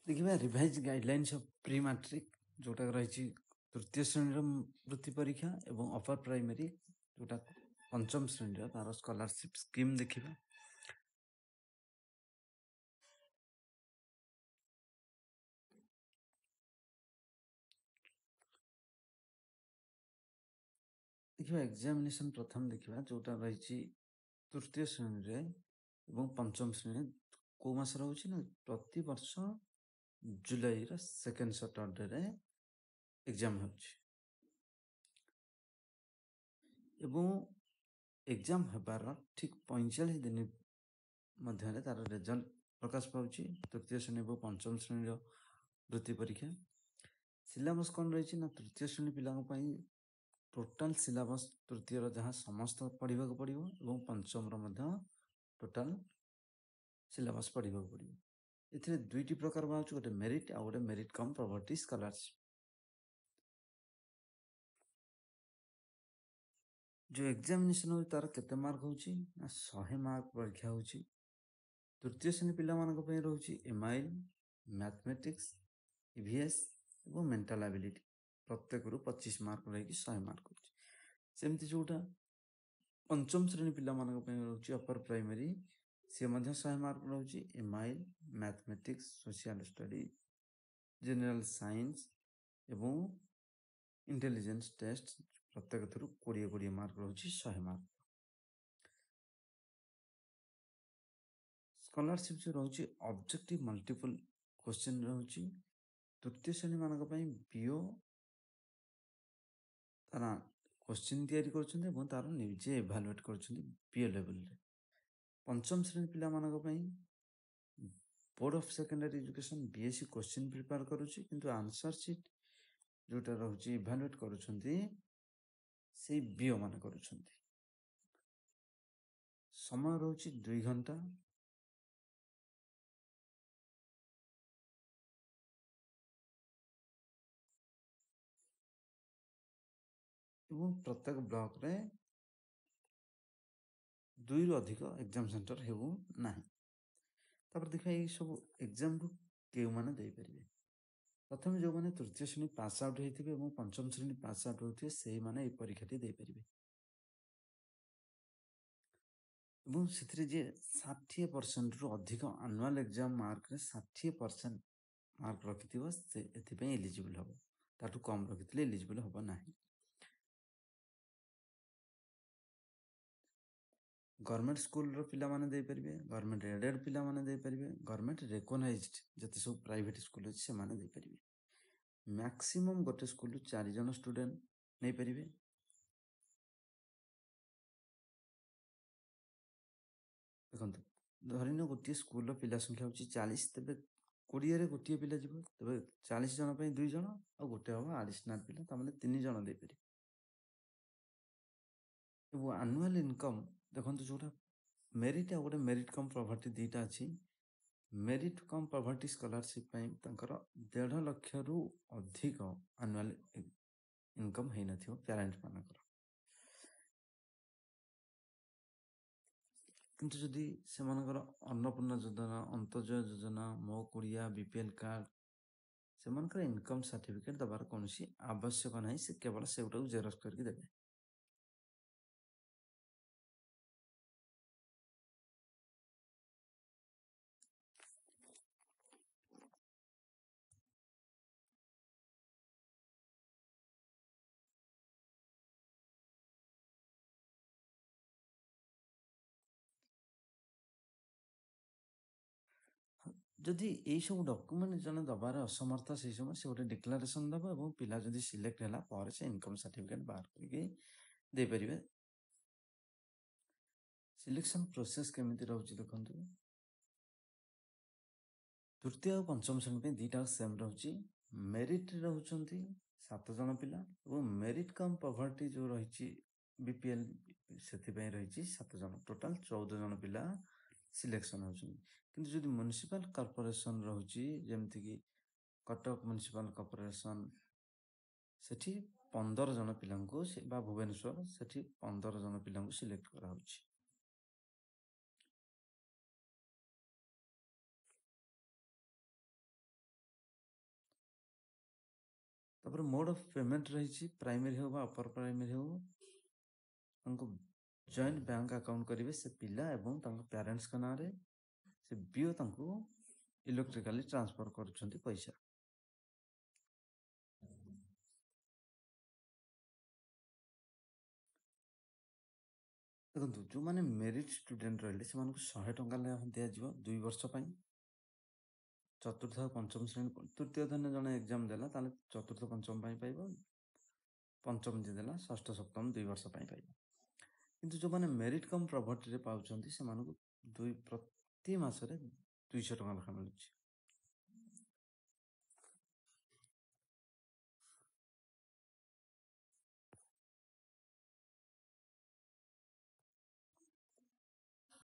ଦେଖିବା revise guidelines of pre matric ଯେଉଁଟା ରହିଛି ତୃତୀୟ ଶ୍ରେଣୀର ବୃତ୍ତି ପରୀକ୍ଷା ଏବଂ ଅପର ପ୍ରାଇମେରୀ ଯେଉଁଟା ପଞ୍ଚମ ଶ୍ରେଣୀର ତାର ସ୍କଲାରସିପ୍ ସ୍କିମ୍ ଦେଖିବା। ଦେଖିବା ଏକ୍ଜାମିନେସନ୍ ପ୍ରଥମେ ଦେଖିବା ଯେଉଁଟା ରହିଛି ତୃତୀୟ ଶ୍ରେଣୀରେ ଏବଂ ପଞ୍ଚମ ଶ୍ରେଣୀରେ କେଉଁ ମାସ ରହୁଛି ନା ପ୍ରତିବର୍ଷ ଜୁଲାଇର ସେକେଣ୍ଡ ସଟରଡେରେ ଏକ୍ଜାମ୍ ହେଉଛି ଏବଂ ଏକ୍ଜାମ୍ ହେବାର ଠିକ୍ 45 ଦିନ ମଧ୍ୟରେ ତାର ରେଜଲ୍ଟ ପ୍ରକାଶ ପାଉଛି। ତୃତୀୟ ଶ୍ରେଣୀ ଏବଂ ପଞ୍ଚମ ଶ୍ରେଣୀର ବୃତ୍ତି ପରୀକ୍ଷା ସିଲାବସ୍ କ'ଣ ରହିଛି ନା ତୃତୀୟ ଶ୍ରେଣୀ ପିଲାଙ୍କ ପାଇଁ ଟୋଟାଲ୍ ସିଲାବସ୍ ତୃତୀୟର ଯାହା ସମସ୍ତ ପଢ଼ିବାକୁ ପଡ଼ିବ ଏବଂ ପଞ୍ଚମର ମଧ୍ୟ ଟୋଟାଲ୍ ସିଲାବସ୍ ପଢ଼ିବାକୁ ପଡ଼ିବ। ଏଥିରେ ଦୁଇଟି ପ୍ରକାର ବାହାରୁଛି, ଗୋଟେ ମେରିଟ୍ ଆଉ ଗୋଟେ ମେରିଟ୍ କମ୍ ପଭର୍ଟି ସ୍କଲାରସିପ୍। ଯେଉଁ ଏକ୍ଜାମିନେସନ୍ ହେଉଛି ତାର କେତେ ମାର୍କ ହେଉଛି ନା 100 ମାର୍କ ପରୀକ୍ଷା ହେଉଛି। ତୃତୀୟ ଶ୍ରେଣୀ ପିଲାମାନଙ୍କ ପାଇଁ ରହୁଛି ଏମ୍ଆଇଏଲ୍, ମ୍ୟାଥମେଟିକ୍ସ, ଇଭିଏସ୍ ଏବଂ ମେଣ୍ଟାଲ ଆବିଲିଟି, ପ୍ରତ୍ୟେକରୁ 25 ମାର୍କ ରହିକି 100 ମାର୍କ ହେଉଛି। ସେମିତି ଯେଉଁଟା ପଞ୍ଚମ ଶ୍ରେଣୀ ପିଲାମାନଙ୍କ ପାଇଁ ରହୁଛି ଅପର ପ୍ରାଇମେରୀ, ସିଏ ମଧ୍ୟ 100 ମାର୍କ ରହୁଛି। MIL, mathematics, social study, general science ଏବଂ ଇଣ୍ଟେଲିଜେନ୍ସ ଟେଷ୍ଟ ପ୍ରତ୍ୟେକଥିରୁ 20 ମାର୍କ ରହୁଛି, 100 ମାର୍କ। ସ୍କଲାରସିପ୍ ଯେଉଁ ରହୁଛି ଅବଜେକ୍ଟିଭ ମଲ୍ଟିପୁଲ୍ କୋଶ୍ଚିନ୍ ରହୁଛି। ତୃତୀୟ ଶ୍ରେଣୀମାନଙ୍କ ପାଇଁ ବିଓ ତାର କୋଶ୍ଚିନ୍ ତିଆରି କରୁଛନ୍ତି ଏବଂ ତାର ନିଜେ ଏଭାଲୁଏଟ୍ କରୁଛନ୍ତି ବିଓ ଲେଭେଲରେ। ପଞ୍ଚମ ଶ୍ରେଣୀ ପିଲାମାନଙ୍କ ପାଇଁ board of secondary education BSc question prepare କରୁଛି, କିନ୍ତୁ ଆନ୍ସର୍ ସିଟ୍ ଯେଉଁଟା ରହୁଛି ଇଭାଲୁଏଟ୍ କରୁଛନ୍ତି ସେଇ ବିଓ ମାନେ କରୁଛନ୍ତି। ସମୟ ରହୁଛି 2 ଘଣ୍ଟା। ଏବଂ ପ୍ରତ୍ୟେକ ବ୍ଲକରେ 2ରୁ ଅଧିକ ଏକ୍ଜାମ୍ ସେଣ୍ଟର ହେଉ ନାହିଁ। ତାପରେ ଦେଖିବା ଏଇ ସବୁ ଏକ୍ଜାମ୍କୁ କେଉଁମାନେ ଦେଇପାରିବେ। ପ୍ରଥମେ ଯେଉଁମାନେ ତୃତୀୟ ଶ୍ରେଣୀ ପାସ୍ ଆଉଟ୍ ହେଇଥିବେ ଏବଂ ପଞ୍ଚମ ଶ୍ରେଣୀ ପାସ୍ ଆଉଟ୍ ହେଉଥିବେ ସେଇମାନେ ଏଇ ପରୀକ୍ଷାଟି ଦେଇପାରିବେ। ଏବଂ ସେଥିରେ ଯିଏ 60%ରୁ ଅଧିକ ଆନୁଆଲ୍ ଏକ୍ଜାମ୍ ମାର୍କରେ 60% ମାର୍କ ରଖିଥିବ ସେ ଏଥିପାଇଁ ଏଲିଜିବଲ୍ ହେବ, ତାଠୁ କମ୍ ରଖିଥିଲେ ଏଲିଜିବଲ୍ ହେବ ନାହିଁ। ଗଭର୍ଣ୍ଣମେଣ୍ଟ ସ୍କୁଲର ପିଲାମାନେ ଦେଇପାରିବେ, ଗଭର୍ଣ୍ଣମେଣ୍ଟ ଏଡେଡ଼ ପିଲାମାନେ ଦେଇପାରିବେ, ଗଭର୍ଣ୍ଣମେଣ୍ଟ ରେକଗ୍ନାଇଜ୍ଡ ଯେତେ ସବୁ ପ୍ରାଇଭେଟ୍ ସ୍କୁଲ ଅଛି ସେମାନେ ଦେଇପାରିବେ। ମ୍ୟାକ୍ସିମମ୍ ଗୋଟେ ସ୍କୁଲରୁ 4 ଜଣ ଷ୍ଟୁଡେଣ୍ଟ ନେଇପାରିବେ। ଦେଖନ୍ତୁ, ଧରିନିଅ ଗୋଟିଏ ସ୍କୁଲର ପିଲା ସଂଖ୍ୟା ହେଉଛି 40, ତେବେ 20ରେ ଗୋଟିଏ ପିଲା ଯିବ, ତେବେ 40 ଜଣ ପାଇଁ 2 ଜଣ ଆଉ ଗୋଟେ ହେବ ଆଡ଼ିସନାଲ୍ ପିଲା, ତାମାନେ 3 ଜଣ ଦେଇପାରିବେ। ଏବଂ ଆନୁଆଲ୍ ଇନକମ୍ ଦେଖନ୍ତୁ ଯେଉଁଟା ମେରିଟ୍ ଆଉ ଗୋଟେ ମେରିଟ୍ କମ୍ ପଭର୍ଟି ଦୁଇଟା ଅଛି। ମେରିଟ୍ କମ୍ ପଭର୍ଟି ସ୍କଲାରସିପ୍ ପାଇଁ ତାଙ୍କର 1.5 ଲକ୍ଷରୁ ଅଧିକ ଆନୁଆଲ୍ ଇନକମ୍ ହେଇନଥିବ ପ୍ୟାରେଣ୍ଟମାନଙ୍କର। କିନ୍ତୁ ଯଦି ସେମାନଙ୍କର ଅନ୍ନପୂର୍ଣ୍ଣା ଯୋଜନା, ଅନ୍ତ୍ୟୋଦୟ ଯୋଜନା, ମୋ କୁଡ଼ିଆ, ବିପିଏଲ୍ କାର୍ଡ଼, ସେମାନଙ୍କର ଇନକମ୍ ସାର୍ଟିଫିକେଟ୍ ଦେବାର କୌଣସି ଆବଶ୍ୟକ ନାହିଁ, ସେ କେବଳ ସେଗୁଟାକୁ ଜେରକ୍ସ କରିକି ଦେବେ। ଯଦି ଏଇସବୁ ଡକୁମେଣ୍ଟ ଜଣେ ଦେବାରେ ଅସମର୍ଥ ସେଇ ସମୟ ସେ ଗୋଟେ ଡିକ୍ଲାରେସନ୍ ଦେବ ଏବଂ ପିଲା ଯଦି ସିଲେକ୍ଟ ହେଲା ପରେ ସେ ଇନକମ୍ ସାର୍ଟିଫିକେଟ୍ ବାହାର କରିକି ଦେଇପାରିବେ। ସିଲେକ୍ସନ୍ ପ୍ରୋସେସ୍ କେମିତି ରହୁଛି ଦେଖନ୍ତୁ। ତୃତୀୟ ଆଉ ପଞ୍ଚମ ଶ୍ରେଣୀ ପାଇଁ ଦୁଇଟା ସେମ୍ ରହୁଛି। ମେରିଟ୍ରେ ରହୁଛନ୍ତି 7 ଜଣ ପିଲା ଏବଂ ମେରିଟ୍ କମ୍ ପଭର୍ଟି ଯେଉଁ ରହିଛି ବିପିଏଲ୍ ସେଥିପାଇଁ ରହିଛି 7 ଜଣ, ଟୋଟାଲ୍ 14 ଜଣ ପିଲା ସିଲେକ୍ସନ୍ ହେଉଛନ୍ତି। କିନ୍ତୁ ଯଦି ମ୍ୟୁନିସିପାଲ କର୍ପୋରେସନ୍ ରହୁଛି, ଯେମିତିକି କଟକ ମ୍ୟୁନିସିପାଲ କର୍ପୋରେସନ୍, ସେଠି 15 ଜଣ ପିଲାଙ୍କୁ ବା ଭୁବନେଶ୍ୱର, ସେଠି 15 ଜଣ ପିଲାଙ୍କୁ ସିଲେକ୍ଟ କରାହେଉଛି। ତାପରେ ମୋଡ୍ ଅଫ୍ ପେମେଣ୍ଟ ରହିଛି, ପ୍ରାଇମେରୀ ହେଉ ବା ଅପର ପ୍ରାଇମେରୀ ହେଉ, ତାଙ୍କୁ ଜଏଣ୍ଟ ବ୍ୟାଙ୍କ ଆକାଉଣ୍ଟ କରିବେ ସେ ପିଲା ଏବଂ ତାଙ୍କ ପ୍ୟାରେଣ୍ଟସ୍ଙ୍କ ନାଁରେ। ସେ ବିଓ ତାଙ୍କୁ ଇଲେକ୍ଟ୍ରିକାଲି ଟ୍ରାନ୍ସଫର କରୁଛନ୍ତି ପଇସା। ଦେଖନ୍ତୁ, ଯେଉଁମାନେ ମେରିଟ୍ ଷ୍ଟୁଡେଣ୍ଟ ରହିଲେ ସେମାନଙ୍କୁ 100 ଟଙ୍କା ଲେଖାଏଁ ଦିଆଯିବ 2 ବର୍ଷ ପାଇଁ। ଚତୁର୍ଥ ଆଉ ପଞ୍ଚମ ଶ୍ରେଣୀ, ତୃତୀୟ ଧରିନେ ଜଣେ ଏକ୍ଜାମ୍ ଦେଲା ତାହେଲେ ଚତୁର୍ଥ ପଞ୍ଚମ ପାଇଁ ପାଇବ, ପଞ୍ଚମ ଯିଏ ଦେଲା ଷଷ୍ଠ ସପ୍ତମ 2 ବର୍ଷ ପାଇଁ ପାଇବ। କିନ୍ତୁ ଯେଉଁମାନେ ମେରିଟ୍ କମ୍ ପ୍ରଭର୍ଟିରେ ପାଉଛନ୍ତି ସେମାନଙ୍କୁ ଦୁଇ ପ୍ରତି ମାସରେ 200 ଟଙ୍କା ଲେଖାଏଁ ମିଳୁଛି।